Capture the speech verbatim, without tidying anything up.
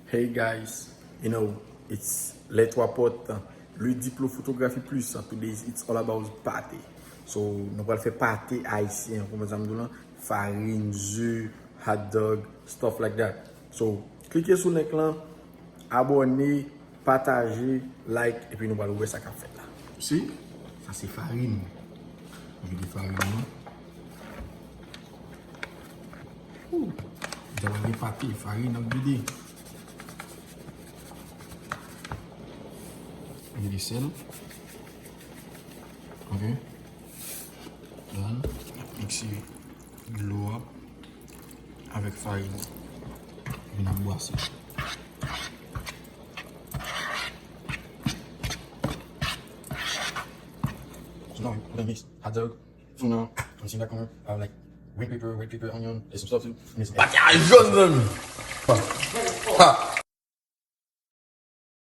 Hey guys, you know, it's Les Trois Potes, le Diplo Photographie Plus. Today it's all about pate. So, nou pral fè pate ayisyen, konprann sa m di w lan, farin, ze, hot dog, stuff like that. So, klike sou link lan, abòne, pataje, like, epi nou pral wè sa k ap fèt la. Si, sa se farin. Vide farin nan. Deja gen pate, farin ap vide. Vide sèl. Ok. Done. Mikse dlo a avèk farin. Vin ap bwase. So now we're gonna mix hot dog, tuna, and see that corner. Uh, like green pepper, red pepper, onion, and some stuff too. And some egg. Pate a jòn, man. Ha. Ha.